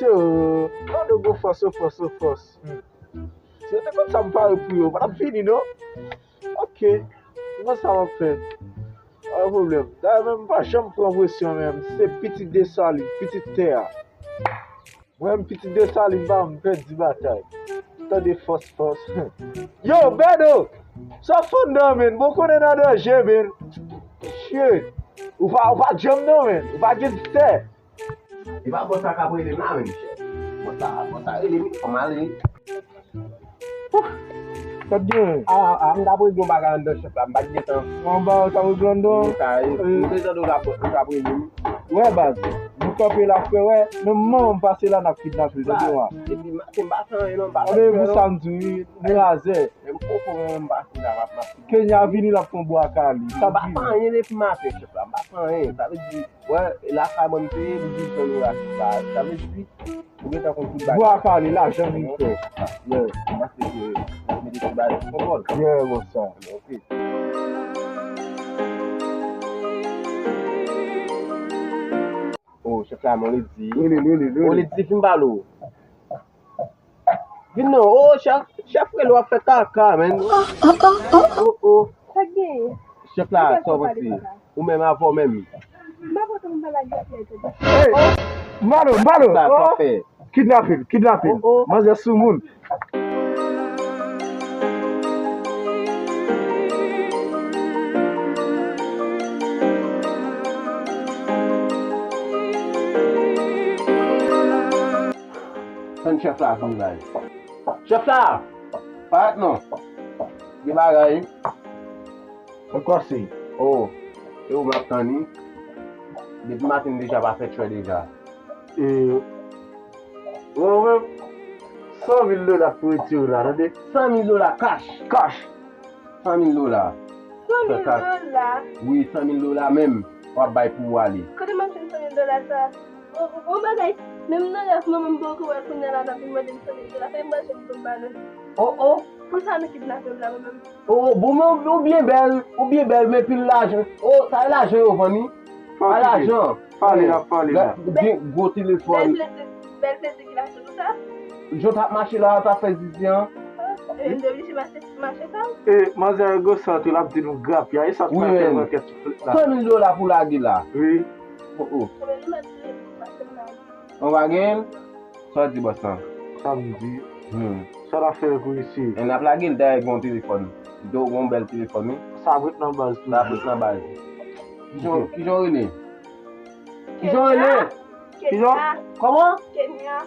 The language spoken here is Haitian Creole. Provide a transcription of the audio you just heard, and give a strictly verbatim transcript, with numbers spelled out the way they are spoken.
Yo, yo, yo, gwo fòs, yo fòs, yo fòs. Hmm. Si yo te konn sa m pare pou yo, pa t ap fini, non? Ok. Kòman sa w ap fè? Pa gen pwoblèm. Dayè, menm m pa janm pran presyon, menm. Se pitit Desalin, pitit tè a. Mwen menm, pitit Desalin, pa m pèdi batay. Tande fòs, fòs. Yo, Bèdo! Sa fè w nan, menn? Bon, konnen nan danje, menn. Shit. Ou pa, ou pa janm, non, menn. Ou pa gen tè. E pa bòs la k ap rele m la menm, chèf. Bòs la, bòs la rele m, fò m ale. Ouf! Sa k gen? A, a, m t ap regle yon bagay anndan, chèf la, m pa t gen tan. Yon bagay w t ap regle anndan? Wi, sa, e, m te tande w t ap, w t ap rele m. Wè, baz, nou kanpe la, frè, wè, menm manman m pase la, n ap kidnape l, tande w a. Epi, m, m pa fè anyen, non, m pa fè anyen, non. Tande pou sa m di w, wi, nou razè. Menm poko, menm m pase la, m ap, m ap Kenya vini, l ap pran bwa kale. M pa fè anyen depi maten, chèf la, m pa fè anyen. Sa vle di, Wè, lakay mwen m te ye, m viv nan Nouyòk la. Sa vle di, ou gentan konn tout bagay. Bwa kale, lajan vin fè. Yeah. M panse ke mwen mete tout bagay sou kontwòl. Yeah, bòs sa. Ok. Oh, chèf la, mwen li di. Rele, rele, rele. Oh, li di, fin pale w. Vin non, o, chèf, chèf rele w ap fè kaka, menn. O, o. Sa k genyen? Chèf la, sa w panse? Ou menm avè w menm. M pa kontan m pale ak Jacqueline, tande. Hey! Malo, malo! Sa, sa w fè? Kidnape l, kidnape l. Manzè sou moun. Tann chèf la vini la. Chèf la! Parèt non. Gen bagay. Ankò se. Oh, e ou m ap tann wi. Depi maten deja pa fè tchwè deja. E, ou menm, san mil dola pou retire la, tande? San mil dola cash. Cash. San mil dola. San mil dola? Wi, san mil dola menm w ap bay pou w ale. Kote m ap jwenn san mil dola sa? Bon, bon, bon bagay, menm nan rèv mwen, mwen poko wè kounye a la, n ap vin mande m san mil dola, fè m mache m tonbe ba nou. Oh, oh. Pou sa nou kidnape m la, mwen menm. Oh, bon, men ou, ou byen bèl, ou byen bèl, men pil lajan. Oh, sa e lajan yo vann wi. Pa lajan. Pale la, pale la. Gen gwo telefòn. Bèl plezi, bèl plezi ki lajan nou sa. Jan w t ap mache la, w t ap fè zizi an. E, m te oblije mache, mache sa. E, manzè egosantre, l ap di nou grapya, e sa k fè l fè rankèt sou flèt la. San mil dola pou lage la. Wi. Oh, oh. Ou pa gen l? Sa w di bòs lan? Sa m di? Hmm. Sa n ap fè pou misye? E n ap lage l dayè gen yon telefòn. Li te gen yon bèl telefòn, wi. Sa ap ret nan baz toujou. Sa ap ret nan baz. Kijan, kijan w rele? Kijan w rele? Kijan? Kòman? Kenya.